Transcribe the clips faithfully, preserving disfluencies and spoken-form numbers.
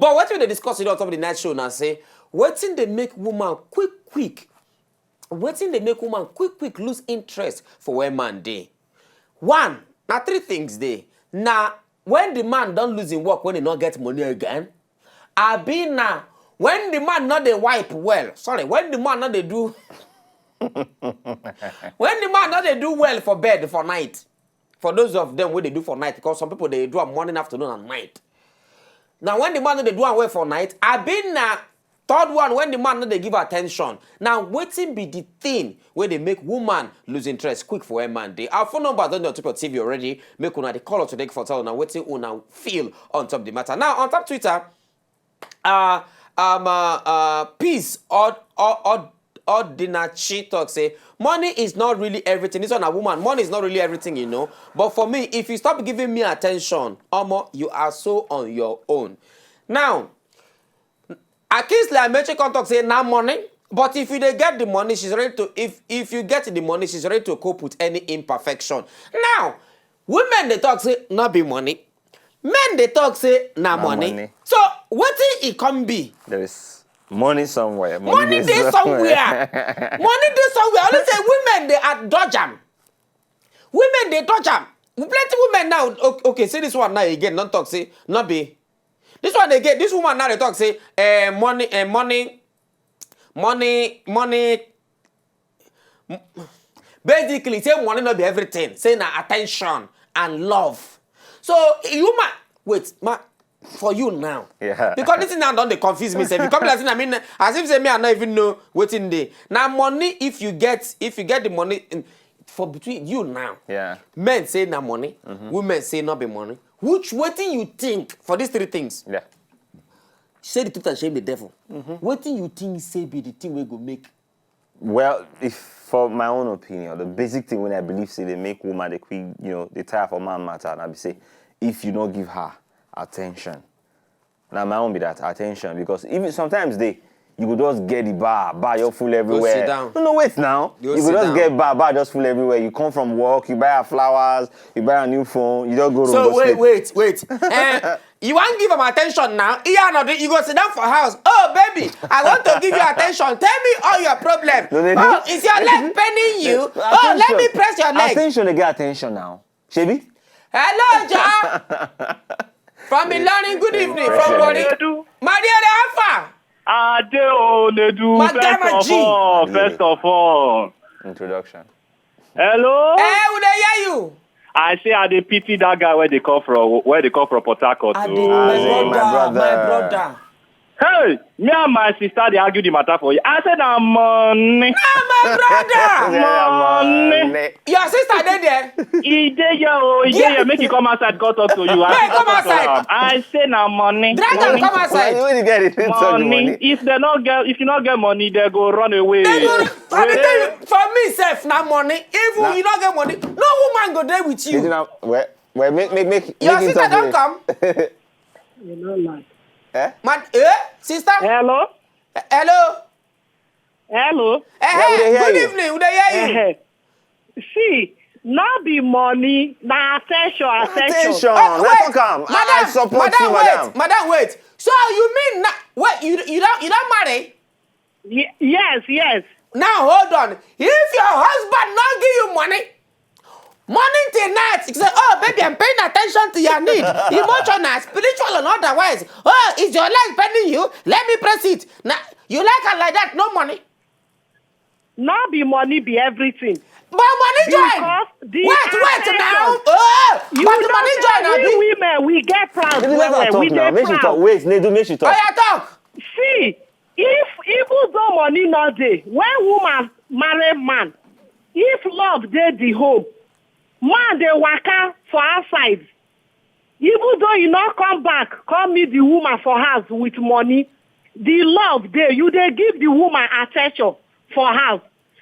But wetin we dey discuss today on top of the night show na say wetin dey make woman quick quick, wetin dey make woman quick quick lose interest for where man dey. One, na three things dey. Na when the man don lose him work, when he no get money again, abi na when the man no dey wipe well, sorry, when the man no dey do when the man no dey do well for bed for night. For those of them wey dey do for night, because some people dey do am morning, afternoon and night. Now when the man no dey do am well for night, abi na third one, when the man no dey give attention. Now wetin be the thing wey dey make woman lose interest quick for where man dey? Our phone numbers don dey on top of T V already. Make una dey call us today for tell una wetin una feel on top the matter. Now on top Twitter, uh, um, uh, uh, peace or or or Ordinachi talk say money is not really everything. This one a woman. Money is not really everything, you know. But for me, if you stop giving me attention, omo, you are so on your own. Now, Akins Lamechi come talk say na money. But if you dey get the money, she's ready to. If if you get the money, she's ready to cope with any imperfection. Now, women dey talk say no be money. Men dey talk say na money. So wetin e come be? There is money somewhere. Money dey somewhere. Money dey somewhere. Only say women dey dodge am. Women dey dodge am. Plenty women now. Okay, see this one now again. Don't talk say no be. This one again. This woman now dey talk say eh, money, eh, money, money, money. Basically, say money no be everything. Say na attention and love. So you ma wait ma for you now. Yeah. Because this thing now don dey confuse me sef. Because like say I mean as if say me I no even know wetin dey. Na money if you get if you get the money in, for between you now. Yeah. Men say na money, women say no be money. Which wetin you think for these three things? Yeah. Say the truth and shame the devil. Wetin you think say be the thing wey go make Well, if for my own opinion, the basic thing wey I believe say dey make woman dey quick, you know, dey tire for man matter, na be say if you no give her attention. Na my own be that, attention, because even sometimes dey you go just get the bar, bar just full everywhere. Sit down. No, no, wait now. Go You go sit just down. Get bar, bar just full everywhere. You come from work, you buy her flowers, you buy her new phone, you just go room So go wait, sleep. Wait, wait. Eh, you wan give am attention now? Iya no dey, you go sit down for house. Oh baby, I want to give you attention. Tell me all your problem. No, they Oh, do. Is your leg paining you? Oh, let me press your leg. Attention, they get attention now. Shebi? Hello, John. From Ilorin, good evening. From Warri. Nedu. Maria Alpha. Ade o, Nedu. Madam First of G. all, first of all. Introduction. Hello. Eh, we dey hear you. I say I dey pity that guy where they come from, where they come from Port Harcourt. I So. dey, my Hey, my brother, my brother. Brother. Hey, me and my sister they argue the matter for you. I said na money. Ah, my brother. Money. Your sister dey there. He dey here, oh, he dey Yeah. Here. Make you come outside, come talk to you. I Hey, say come come talk to outside. Am. I say na money. Drag am Money. Come outside. When you get it, talk the Money. Money. If they not get, if you not get money, they go run away. They go, I dey tell you, for me sef na money. Even Nah. You no get money, no woman go dey with You you. know, well, well, make make make. Your Make him sister talk don to come. Him. You no like. Eh? Man, eh, sister. Hello? Hello. Hello? Eh, Yeah, we dey hear good you. Evening. We dey hear you. Eh, see, no be money, na attention, attention. Attention. Oh, Let wait, talk am. Madam, I support madam, you, wait, madam. Madam, wait. So you mean na, wait, you you don't you don't marry? Ye- yes, yes. Now hold on. If your husband not give you money, morning till night, you say, "Oh baby, I'm paying attention to your need, emotional, spiritual, and otherwise. Oh, is your leg paining you? Let me press it." Now you like her like that, no money. No be money be everything. But money join. Because the Wait, wait now. attention. Oh, You but the know money say join, we abi? Women, we get proud Let well her well. talk We now. dey Make she proud. Talk. Wait, Nedu, make she talk. Oya talk. See, if even though money no dey, when woman marry man, if love dey the home, man dey waka for outside. Even though you no come back, come meet the woman for house with money, the love dey. You dey give the woman attention for house.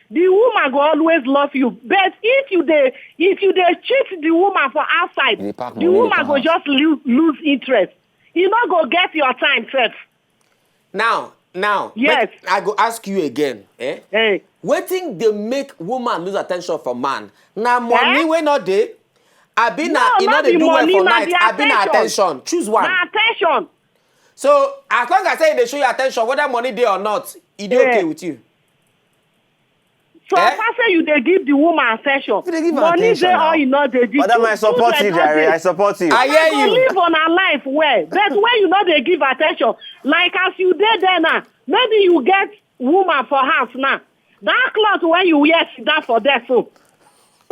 The woman go always love you. But if you dey if you dey cheat the woman for outside, You dey pack the money, dey woman come go house. Just lose, lose interest. You no go get your time sef. Now, now, Yes. wait, I go ask you again. Eh? Hey, Wetin dey make woman lose attention for man? Na money Eh? wey no dey. Abi na No, e no not dey the do well money, for na night. the Abi na attention. Attention. Choose one. Na attention. So as long as say you dey show your attention, whether money dey or not, e dey Yeah. okay with you. So Eh? Far say you dey give the woman affection, You dey give her money attention dey now. Or e no dey. The Madam, truth- I support truth you, dey Jare. nothing. I support you. I hear Una go you. Live una life well, but when you no dey give attention, like as you dey there now, maybe you get woman for house now. That cloth wey you wear sit down for there so,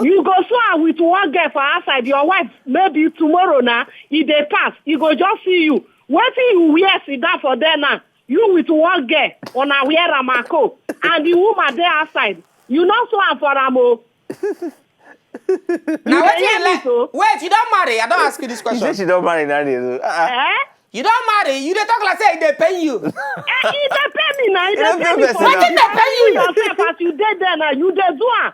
you go sew am with one girl for outside. Your wife, maybe tomorrow now, e dey pass, e go just see you. Wetin you wear sit down for there now, you with one girl, una wear am and co, and the woman dey outside. You no sew am for am o. Now You wetin dey you hear me like? so? Wait, you don marry? I don ask you this She said question. She don marry now. Dey do. Uh-uh. Eh? You don marry? You dey talk like say e dey pain you. Eh, e dey pain me na, e E dey dey pain pain me person for na. Wetin dey pain you? Yourself as you dey there na, you dey do am.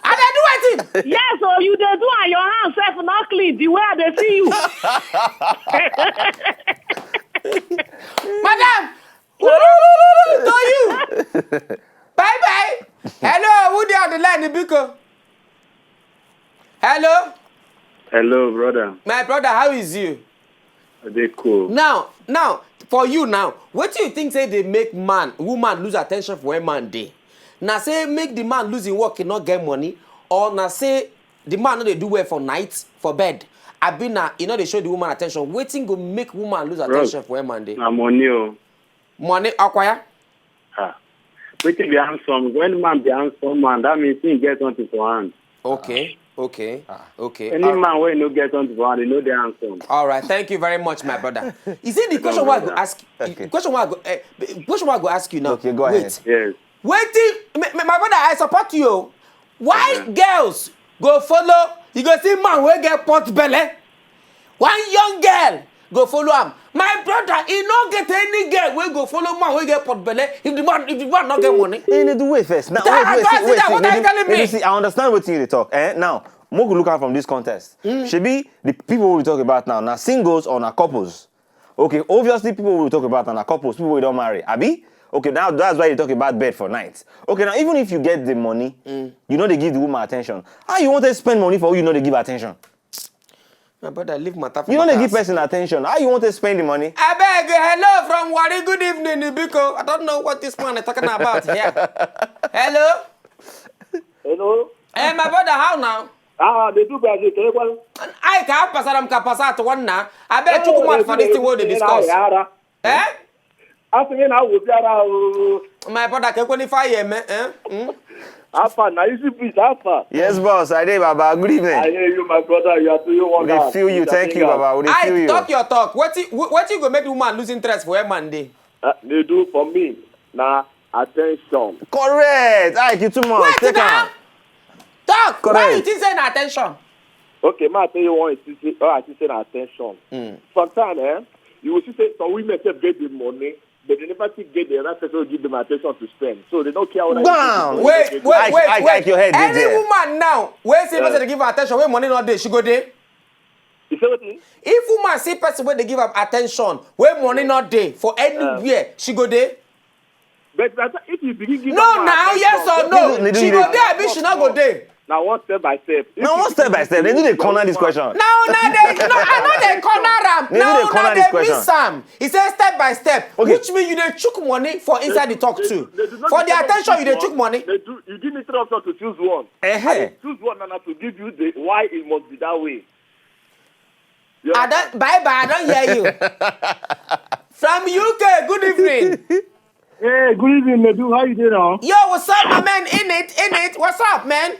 I dey do wetin? Yes o, you dey do am, your hand sef no clean the way I dey see you. Madam, to you. Bye bye. Hello, who dey on the line, Biko? Hello, Hello, brother. My brother, how is you? Are they cool? Now, now, for you now, wetin you think say dey make man, woman lose attention for where man dey? Na say make the man lose him work, he no get money, or na say the man no dey do well for night for bed? Abi na e no dey show the woman attention? Wetin go make woman lose attention for where man dey? Na money o. Money, akwaya. Ah. Wetin be handsome? When man be handsome man, that means he get something for hand. Okay, okay, okay. Any All, man wey no get something for hand, he no dey handsome. all right, thank you very much, my brother. You see the question wey I go ask, the question wey I go, eh, the question wey I go ask you now. Okay, go Wait, ahead. Yes. Wetin, my, my brother, I support you. Why girls go follow? You go see man wey get pot belly. One young girl go follow am. My brother, e no get any girl wey go follow man wey get pot belly if the man, if the man no get money. Hey, Nedu, wait first. Now, That wait, wait, I see, don't wait, see that. see, What are you Nedu, telling me? Nedu, see, I understand what you dey talk. Eh? Now, make we look at from this context. Shebi, the people we talk about now, na singles or na couples? Okay, obviously, people we talk about now, na couples, people we don marry. Abi? Okay, now that's why you talk about bed for night. Okay, now even if you get the money, you no dey give the woman attention. How you want to spend money for who you no dey give attention? My brother, leave matter for You no dey give matters. Person attention. How you want to spend the money? Abeg, hello from Warri. Good evening, Biko. I don't know what this man is talking about here. Hello? Hello. Eh, my brother, how now? Ah, they do Brazil. Can you call? I can't pass am, can pass out one now. Abeg, chuku mouth for this thing wey dey discuss. Eh? Asị gị na awụziara ahụ. My brother, can you qualify here, man? Eh? Hmm? Alpha, na easy breeze, Alpha. Yes, boss. I dey, Baba. Good evening. I hear you, my brother. You are doing We wonders. dey feel you. Thank you, Baba. We dey I feel you. Talk your talk. Wetin, wetin go make the woman lose interest for where man dey? Uh, they do for me. Na attention. Correct. All right, you too much. Wait Take now. am. Talk. Why you Correct. Think say na attention? Okay, ma, I tell you one thing. Say, oh, I think say na attention. Mm. Sometimes, eh, you will see say some women sef get the money, but they never still get the right person to give them attention to spend. So they don't care what Bam! Wait, wait, Ike, wait, Ike, wait. Ike, your head dey Any there. Woman now, wey see person Yeah. Dey give her attention, wey money not dey, she go dey. You say what? Thing? If woman see person wey dey give her attention, wey money not dey for anywhere, she go dey. But that if you begin give No, her now attention, yes or They no, do- they do she it. Go dey, abi she not go dey. Now one step by step. If Now you one step by step. They do dey corner this question. Now, now they, no, I know they corner am. They do Now, dey corner now this they miss question. Am. He say step by step, Okay. Which mean you dey chook money for inside the talk they too. do- they do not For the depend on attention, you dey chook chook money. They do. You give me three options to choose one. Eh-heh. Choose one and I to give you the why it must be that way. I don't, bye bye. I don't hear you. From U K, good evening. Hey, good evening, Nedu. How you doing now? Yo, what's up, my man? In it, in it. What's up, man?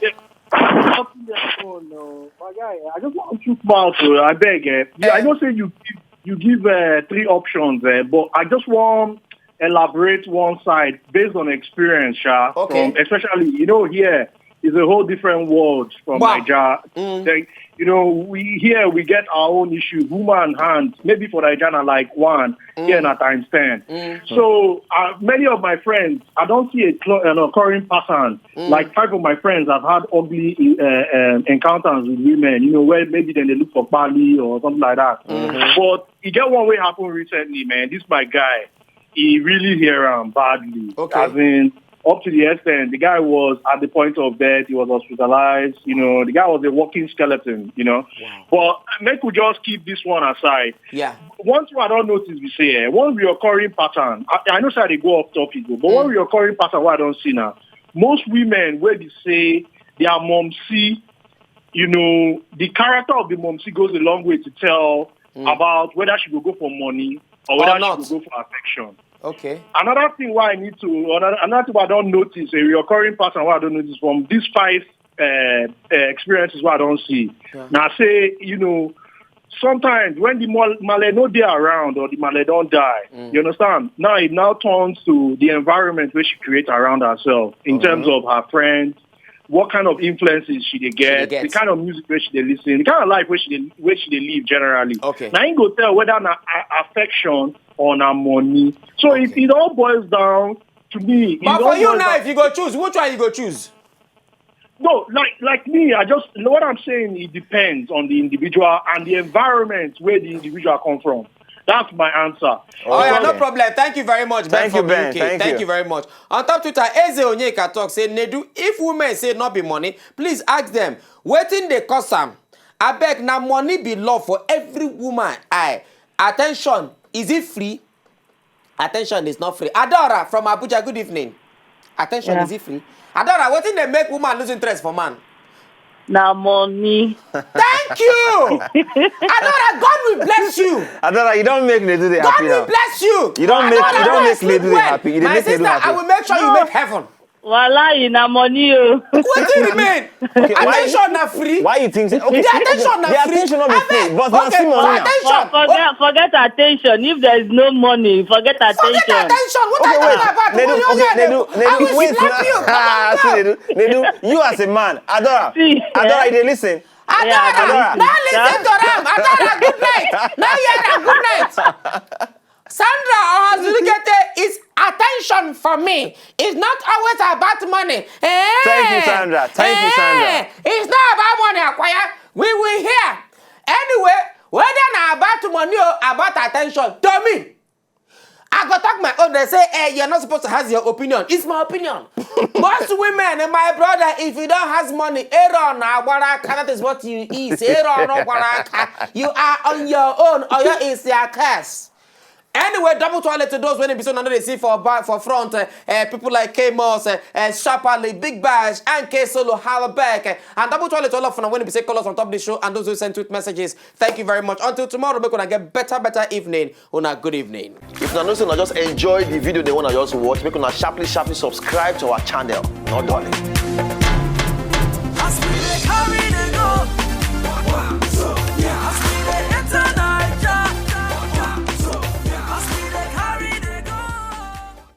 Oh, no. My guy, I just want to shoot mouth. Uh, I beg. Uh, yeah, I Eh. Know say you give, you give uh, three options, uh, but I just want elaborate one side based on experience, sha. Okay. From, especially, you know, here is a whole different world from Wow. Nigeria. Mm. Like, you know, we here we get our own issues. Woman hand, maybe for Nigeria, like one here na times ten. Mm. So uh, many of my friends, I don't see a, cl- an occurring pattern. Mm. Like five of my friends have had ugly uh, um, encounters with women. You know, where maybe then they look for pali or something like that. Mm-hmm. But you get one way happened recently, man. This my guy, he really hear him badly. Okay. As in, up to the extent the guy was at the point of death. He was hospitalized. You know, the guy was a walking skeleton. You know, but make we just keep this one aside. Yeah. One thing I don't notice we say eh, one reoccurring pattern. I, I know say they go off topic, but one reoccurring pattern what I don't see now. Most women where they say their mom see, you know, the character of the mom see goes a long way to tell about whether she will go for money or whether Or not. she will go for affection. Okay. Another thing why I need to, another, another thing why I don't notice, a recurring pattern why I don't notice from these five uh, uh, experiences why I don't see. Now say, you know, sometimes when the mole, mole no dey around or the mole don't die, you understand? Now it now turns to the environment where she creates around herself in terms of her friends, what kind of influences she dey get, get. the kind of music where she dey listen, the kind of life where she dey, where she dey live generally. Okay. Now you go tell whether na a- affection or na money. So it, Okay. it all boils down to me. But it all for you boils now, down- if you go choose, which one you go choose? No, like like me, I just what I'm saying. It depends on the individual and the environment where the individual come from. That's my answer. Oh yeah, no Okay. problem. Thank you very much, Ben Thank from you, Ben. U K. Thank Thank you. you very much. On top Twitter, Eze Onyeka talk say Nedu, if women say not be money, please ask them. Wetin dey cause am? Abeg, na money be love for every woman. I attention, is it free? Attention is not free. Adora from Abuja, good evening. Attention, Yeah. Is it free? Adora, wetin dey make woman lose interest for man? Na money. Thank you. Adora, God will bless you. Adora, you don't make Nedu dey God happy will now. Bless you. You don't make- you Adora, don't make sleep Nedu dey well. Happy. You dey My make Nedu sister, happy. I will make sure you make heaven. Wallahi, na money o. Wetin remain? Okay, why- Attention na free. Why you think? Say, okay, The attention na the free. attention not be Abeg, free, but na okay, still money now. attention. Forget, forget attention. If there is no money, forget Forget attention. Attention. What Okay, are you wait. talking about? Nedu, What okay, are you Nedu, talking Nedu, about? I will wait. slap you. Ah, see, Nedu, Nedu, you as a man, Adora, See, Adora, eh? You dey listen. Adora, Yeah, don't listen to Ram. Adora, good night. Now hear am, good night. Sandra Ohazulukete is attention for me. It's not always about money. Eh? Thank you, Sandra. Thank you, Sandra. Eh? It's not about money, Akwaya. We will hear. Anyway, whether na about money or about attention, to me, I go talk my own. They say, eh, you're not supposed to have your opinion. It's my opinion. Most women, eh, my brother, if you don't have money, Aaron Awaraka, that is what you is. Aaron Awaraka, you are on your own. Or your is your curse. Anyway, double toilet to those when it be so now they see for back for front. Uh, uh, people like K Moss, uh, uh, Sharply, Big Bash, and K Solo, Halberg, uh, and double toilet to all of them when it be say call us on top of the show and those who send tweet messages. Thank you very much. Until tomorrow, make una get better, better evening. Una good evening. If una know say una just enjoy the video they wanna just watch, make una sharply, sharply subscribe to our channel. No darling.